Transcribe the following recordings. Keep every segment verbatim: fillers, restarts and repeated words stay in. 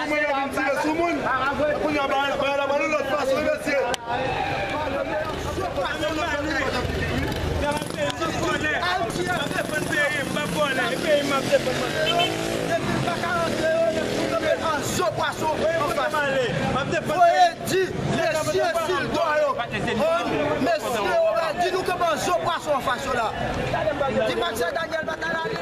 Mwen gen vin tire sou moun. Kounye a, bagay la, bagay la ba nou lòt fason, mesye. Depi m pa ka rantre yo, nèg pou kanpe an zo pwason anfas. Voye di mesye Fildor yo. Mesye yo, di nou kanpe an zo pwason anfas yo la. Di Max Daniel pa t al ale.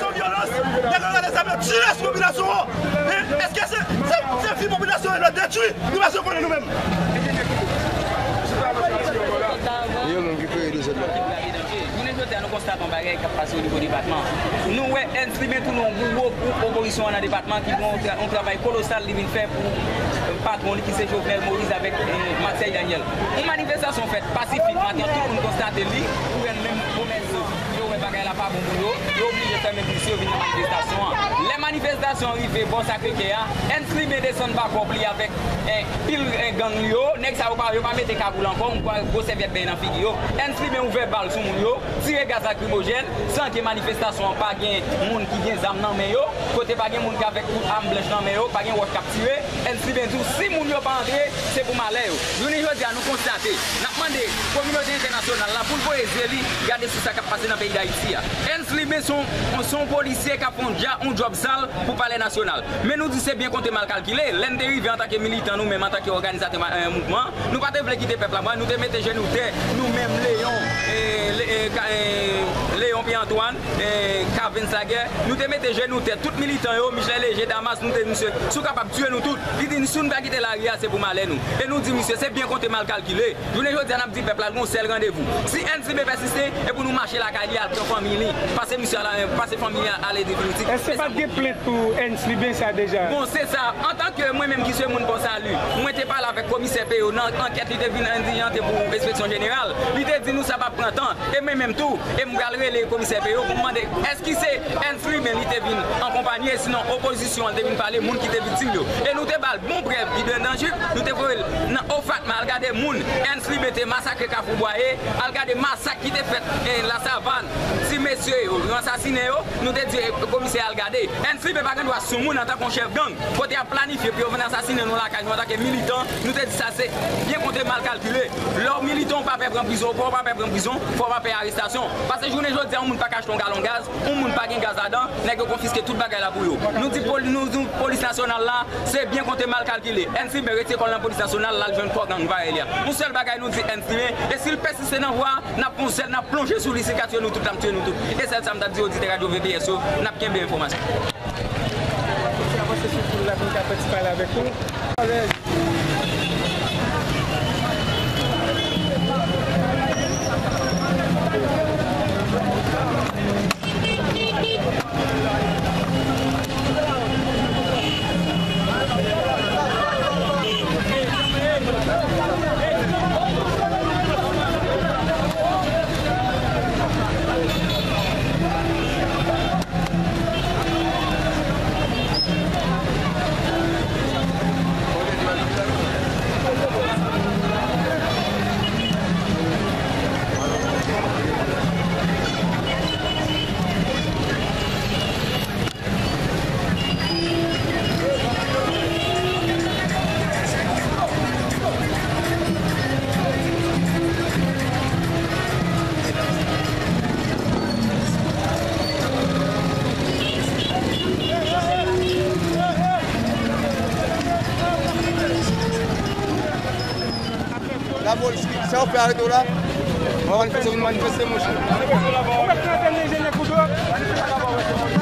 San vyolans, nèg yo gade zam yo tire sou popilasyon an. Èske se, se, se vi popilasyon an yo detwi? Nou pa janm konnen nou menm. Yo menm ki kreye dezòd la. Jounen jodi a, nou konstate yon bagay k ap pase o nivo depatman. Nou wè Ernst Limay tounen yon gwo gwoup opozisyon an nan depatman ki gen yon tra-, yon travay kolosal li vin fè pou patwon li ki se Jovenel Moïse avèk, eh, Marcel Daniel. Yon manifestasyon fèt pasifik. Tout moun konstate li, ou wè menm komèsan, yo wè bagay la pa bon pou yo, yo oblije fèmen pou yo vin nan manifestasyon an. Lè manifestasyon an rive bò Sakre Kè a, Ernst Liben desann bakòp li avèk, eh, pil, eh, gang li yo. Nèg sa yo pa, yo pa mete kagoul ankò, yon gwo sèvyèt beny nan figi yo. Ernst Liben ouvè bal sou moun yo, tire gaz lakrimojèn, san ke manifestasyon an pa gen moun ki gen zam nan men yo, kote pa gen moun ki avèk kout am blanch nan men yo, pa gen wòch k ap tire. Ernst Liben di w, si moun yo pa antre, se pou malè yo. Jounen jodi a, nou konstate, n ap mande kominote entènasyonal la pou l voye zye li gade sou sa k ap pase nan peyi Dayiti a. Ernst Liben se yon, se yon polisye k ap fè yon dja-, yon djòb sal pou Palè Nasyonal. Men nou di se byen konte mal kalkile. Lè n te rive antanke militan, nou menm antanke òganizatè ma-, eh, mouvman, nou pa te vle kite pèp la mò, nou te mete je nou tè, nou menm Leyon, eh, Le-, eh, Ka-, eh, Leyon Pierre Antoine, eh, Kavens Lagè, nou te mete je nou tè, tout militan yo, Michel Léger, Damas, nou te di misye, si w kapab, tiye nou tout. Li di, si nou pa kite lari a, se pou malè nou. E nou di misye, se byen konte mal kalkile. Jounen jodi a, n ap di pèp la, l gen yon sèl randevou. Si Ernst Liben pèsiste, e pou nou mache lakay li, al pran fanmi li, pase misye a la, pase fanmi li a ale definitif. Èske pa t gen plent pou Ernst Liben sa deja? Bon, se sa. Antanke mwen menm ki se moun Pò Sali, mwen te pale avèk komisè Peyo nan ankèt li te vin dilijante pou enspeksyon jeneral. Li te di nou sa p ap pran tan. E mwen menm tou, e m pral rele komisè Peyo pou m mande, èske se Ernst Liben li te vin akonpanye, sinon opozisyon an te vin pale, moun ki te viktim yo. E nou te ba l bon prèv, li de nan jip, nou te voye l nan Ofatma, al gade moun Ernst Liben te masakre Kafou Bwaye, al gade masak ki te fèt, eh, Lasavann, ti mesye yo, yo ansasinen yo, nou te di, eh, komisè a al gade. Ernst Liben pa gen dwa sou moun antanke yon chèf gang, kote y ap planifye pou yo vin ansasinen nou lakay nou antanke militan, nou te di sa se byen konte mal kalkile. Lè w militan, w pa pè pran prizon, w pa pè pran prizon, fò w pa pè arestasyon. Paske jounen jodi a, yon moun pa ka achte yon galon gaz, yon moun pa gen gaz ladan, nèg yo konfiske tout bagay la pou yo. Nou di poli-, nou di polis nasyonal la, se byen konte mal kalkile. Ernst Liben retire kò l nan polis nasyonal, l al jwenn kò gang vayè li a. Yon sèl bagay nou di Ernst Liben, e si l pèsiste nan vwa a, n ap pran yon sèl, n ap plonje sou li, si l ka tiye nou tout, l ap tiye nou tout. E sèl sa m t ap di oditè radyo V P S yo, n ap kenbe enfòmasyon. Avanse sou foul la pou n ka fè ti pale avèk ou. Alèz. Lapolis, sa w fè arete w la? Mwen manifeste, vin manifeste, monchè. Ou mèt trente enjenye kou dwòg.